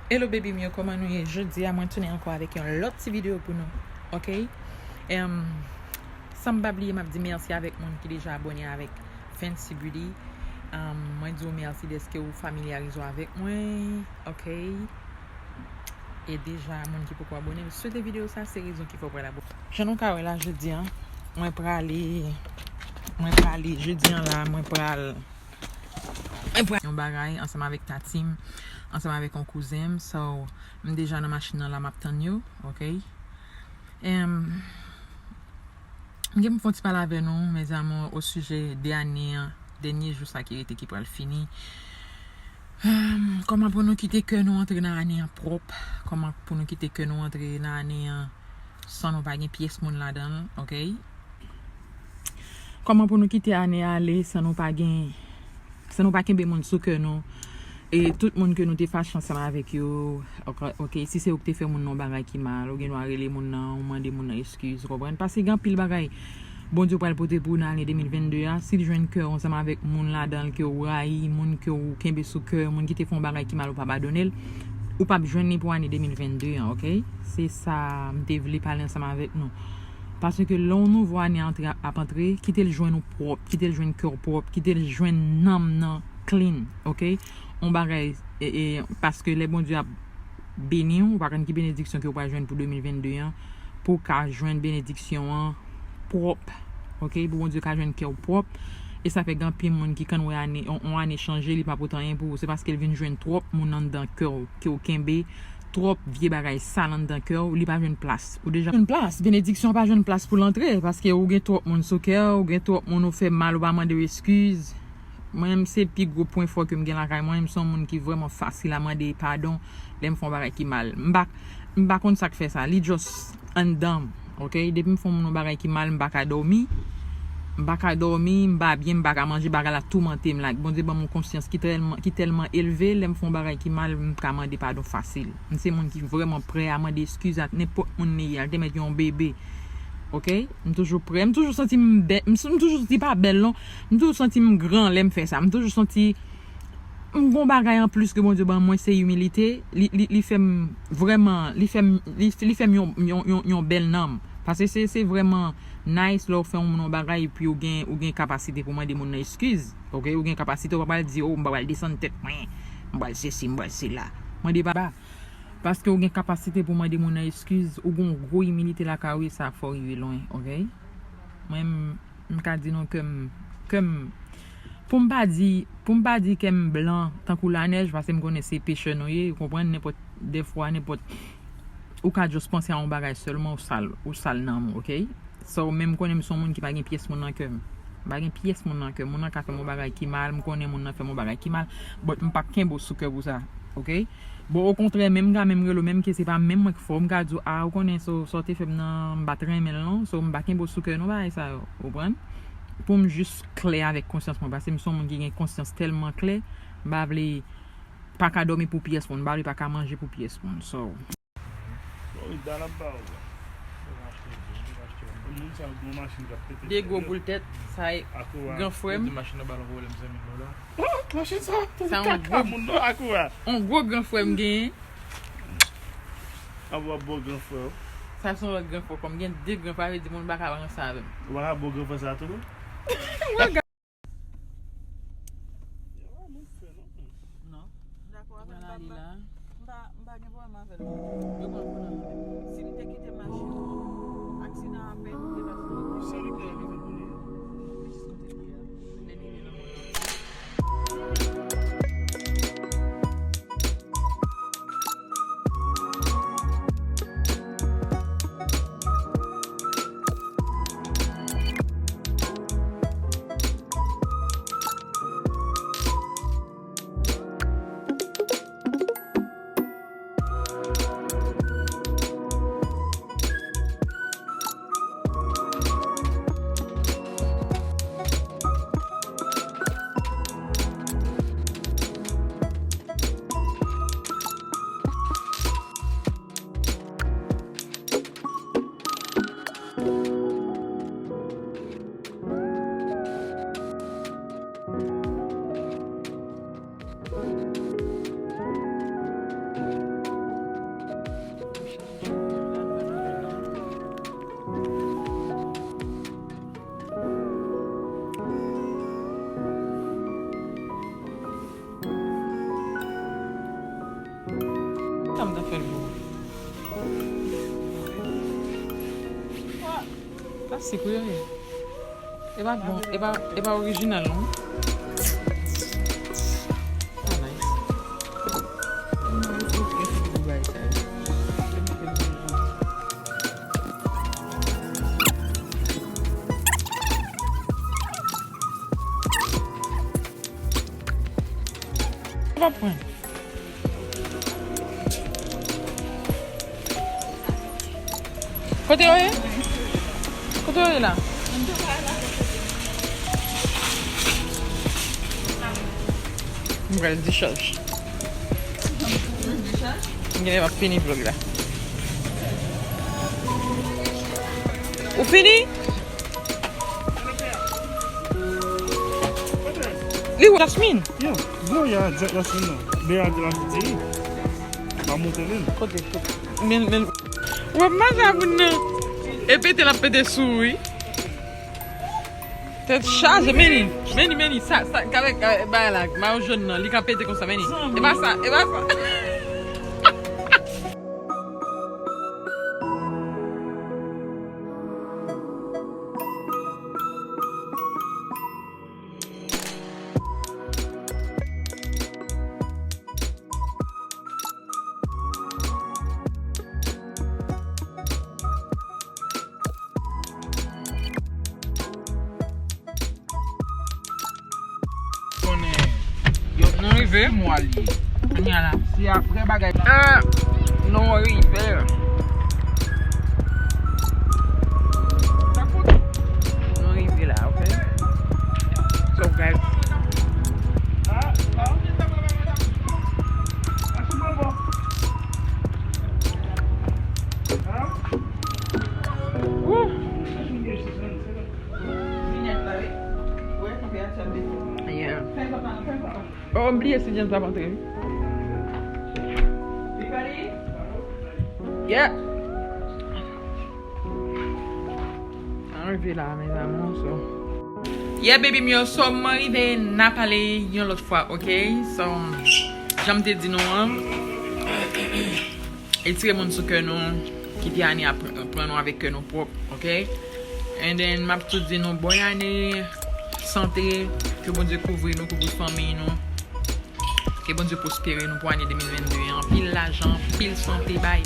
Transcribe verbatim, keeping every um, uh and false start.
Hello baby m yo, kòman nou ye? Jodi a mwen tounen ankò avèk yon lòt ti videyo pou nou, ok? Em, san m pa bliye, m ap di mèsi avèk moun ki deja abòne avèk Fancy Beauty. Em, mwen di w mèsi dèske ou familyarize w avèk mwen, ok? E deja, moun ki poko abòne, swete videyo sa, se rezon ki fè w pral abòne. Jan nou ka wè la, jodi a, mwen prale, mwen prale, jodi a la, mwen pral Mwen pran yon bagay ansanm avèk tati m, ansanm avèk yon kouzen m. So, m deja nan machin nan la, m ap tann yo, ok? Em, m gen pou m fè yon ti pale avè nou, mes amours, o sijè de ane an, dènye jou sa ki rete ki pral fini. Em, kòman pou nou kite kè nou antre nan ane an pwòp? Kòman pou nou kite kè nou antre nan ane an san nou pa gen pyès moun ladan l, ok? Kòman pou nou kite ane a ale san nou pa gen, san nou pa kenbe moun sou kè nou? E tout moun ke nou te fache ansanm avèk yo, ok, ok, si se ou ki te fè moun nan yon bagay ki mal, ou gen dwa rele moun nan, ou mande moun nan eskiz, ou konprann? Paske gen anpil bagay Bondye pral pote pou ou nan ane de mil vennde a. Si l jwenn kè w ansanm avèk moun ladan l ke w rayi, moun ke w kenbe sou kè, moun ki te fè yon bagay ki mal, ou pa padone l, ou p ap jwenn li pou ane de mil vennde an, ok? Se sa m te vle pale ansanm avèk nou. Paske lè yon nouvo ane antre, ap antre, kite l jwenn ou pwòp, kite l jwenn kè w pwòp, kite l jwenn nanm nan clean, ok? Yon bagay, e, e, paske lè Bondye ap beni w, ou pa konn ki benediksyon ke w pral jwenn pou de mil vennde an, pou w ka jwenn benediksyon an pwòp, ok? Pou Bondye ka jwenn kè w pwòp. E sa fè gen anpil moun ki konn wè ane, yon, yon ane chanje, li pa pote anyen pou ou. Se paske l vin jwenn twòp moun anndan kè w, ke w kenbe, twòp vye bagay sal anndan kè w, li pa jwenn plas. Ou deja jwenn plas, benediksyon an pa jwenn plas pou l antre, paske ou gen twòp moun sou kè w, ou gen twòp moun ou fè mal, ou pa mande yo eskiz. Mwen menm, se pi gwo pwen fò ke m gen lakay mwen, m se yon moun ki vrèman fasil a mande padon lè m fè yon bagay ki mal. M pa, m pa konn sa k fè sa, li just anndan m, ok? Depi m fè yon moun yon bagay ki mal, m pa ka dòmi. M pa ka dòmi, m pa byen, m pa ka manje, bagay la toumante m. Like, Bondye ban m yon konsyans ki tèlman, ki tèlman elve, lè m fè yon bagay ki mal, m ka mande padon fasil. M se moun ki vrèman prè a mande eskiz a nenpòt moun li ye, al te mèt yon bebe. Ok? M toujou prè. M toujou santi m bèl. M, m toujou santi pa bèl, non. M toujou santi m gran lè m fè sa. M toujou santi m gon bagay anplis ke Bondye ban mwen, se imilite. Li, li, li fè m vrèman, li fè m, li, li fè m yon, yon, yon, yon bèl nanm. Paske se, se vrèman nice lè w fè yon moun yon bagay epi ou gen, ou gen kapasite pou mande moun nan eskiz. Ok? Ou gen kapasite, ou pa pral di, "Oh, m pa pral desann tèt mwen. M pral sesi, m pral sela." Mande pa. Paske ou gen kapasite pou mande moun nan eskiz, ou gon gwo imilite lakay ou, e sa fè w rive lwen, ok? Mwen, m, m ka di nou ke m, ke m, pou m pa di, pou m pa di ke m blan tankou lanèj, paske m konnen se pechè nou ye, ou konprann, nenpòt, dèfwa, nenpòt, ou ka just panse a yon bagay sèlman, ou sal, ou sal nanm ou, ok? So, men m konnen m se yon moun ki pa gen pyès moun nan kè m. M pa gen pyès moun nan kè m. Moun nan ka fè m yon bagay ki mal, m konnen moun nan fè m yon bagay ki mal, but m p ap kenbe w sou kè pou sa, ok? Bon, okontrè, menm m ka menm rele w, menm ke se pa menm mwen k fè w, m ka di w, "A, ou konnen sa, sa w te fè m nan, m pa t renmen l non." So, m pa kenbe w sou kè non, bagay sa yo, ou konprann? Pou m jis klè avèk konsyans mwen, paske m se yon moun ki gen konsyans tèlman klè, m pa vle pa ka dòmi pou pyès moun, m pa vle pa ka manje pou pyès moun. So, Florida l ap ba ou. Moun sa yo gen yon machin k ap pete. De gwo boul tèt, sa e gran frè m. Di machin nan ba l yon pwoblèm, sèl mil dola. Machin sa, se kaka moun non, Akoura. On gwo gran frè m genyen. Ap w ap bon gran frè w. Sa se yon lòt gran frè kòm gen de gran frè, vle di moun pa ka ranse avè m. Ou pa ka bon gran frè sa tou? Non. M dakò avè l, m pa, m pa, m pa, m pa gen pwoblèm avè l. Yo pran pou nan. Si m te kite machin, aksidan apèn, m te pa sou. Se li ki te rive pou li. Jis kote li a. Lè li vin nan mwen. Sa m ta fè l pou ou. Plastik wi yo ye. E pa bon, e pa, e pa orijinal non. Ah, nice. Pa pran. Kote yo ye? Kote yo ye la? M pral dichaj. M genlè p ap fini vlog la. Ou fini? Li wè Jasmine? Yeah, Gloria, Ja-, Jasmine nan. Bea de la Fitiri. Pa monte menm. Kote, kote. Men, men. Ou ap mache a moun nan. E pete l ap pete sou ou, wi. Tèt chaje, men li, men li, men li. Sa, sa, kavèk, kavèk, bagay la, mayo jòn nan, li ka pete konsa, men li. E pa sa, e pa sa. Konnen yo, nou rive. Mwa li. Kounye a la. Se apre bagay. Ah, nou rive. Nou rive la, ok? So, guys. Woo! Yeah. Oh, m bliye si James ap antre, wi. Yeah. Ann rive la, mes amours, so. Yeah, baby m yo, so mwen rive, n a pale yon lòt fwa, ok? So, jan m te di nou an, etire moun sou kè nou, kite ane a pr-, pran nou avèk kè nou pwòp, ok? And then, m ap tou di nou bòn ane, sante, ke Bondye kouvri nou, kouvri fanmiy nou. Ke Bondye pwospere nou pou ane de mil vennde an. Anpil lajan, anpil sante, bay.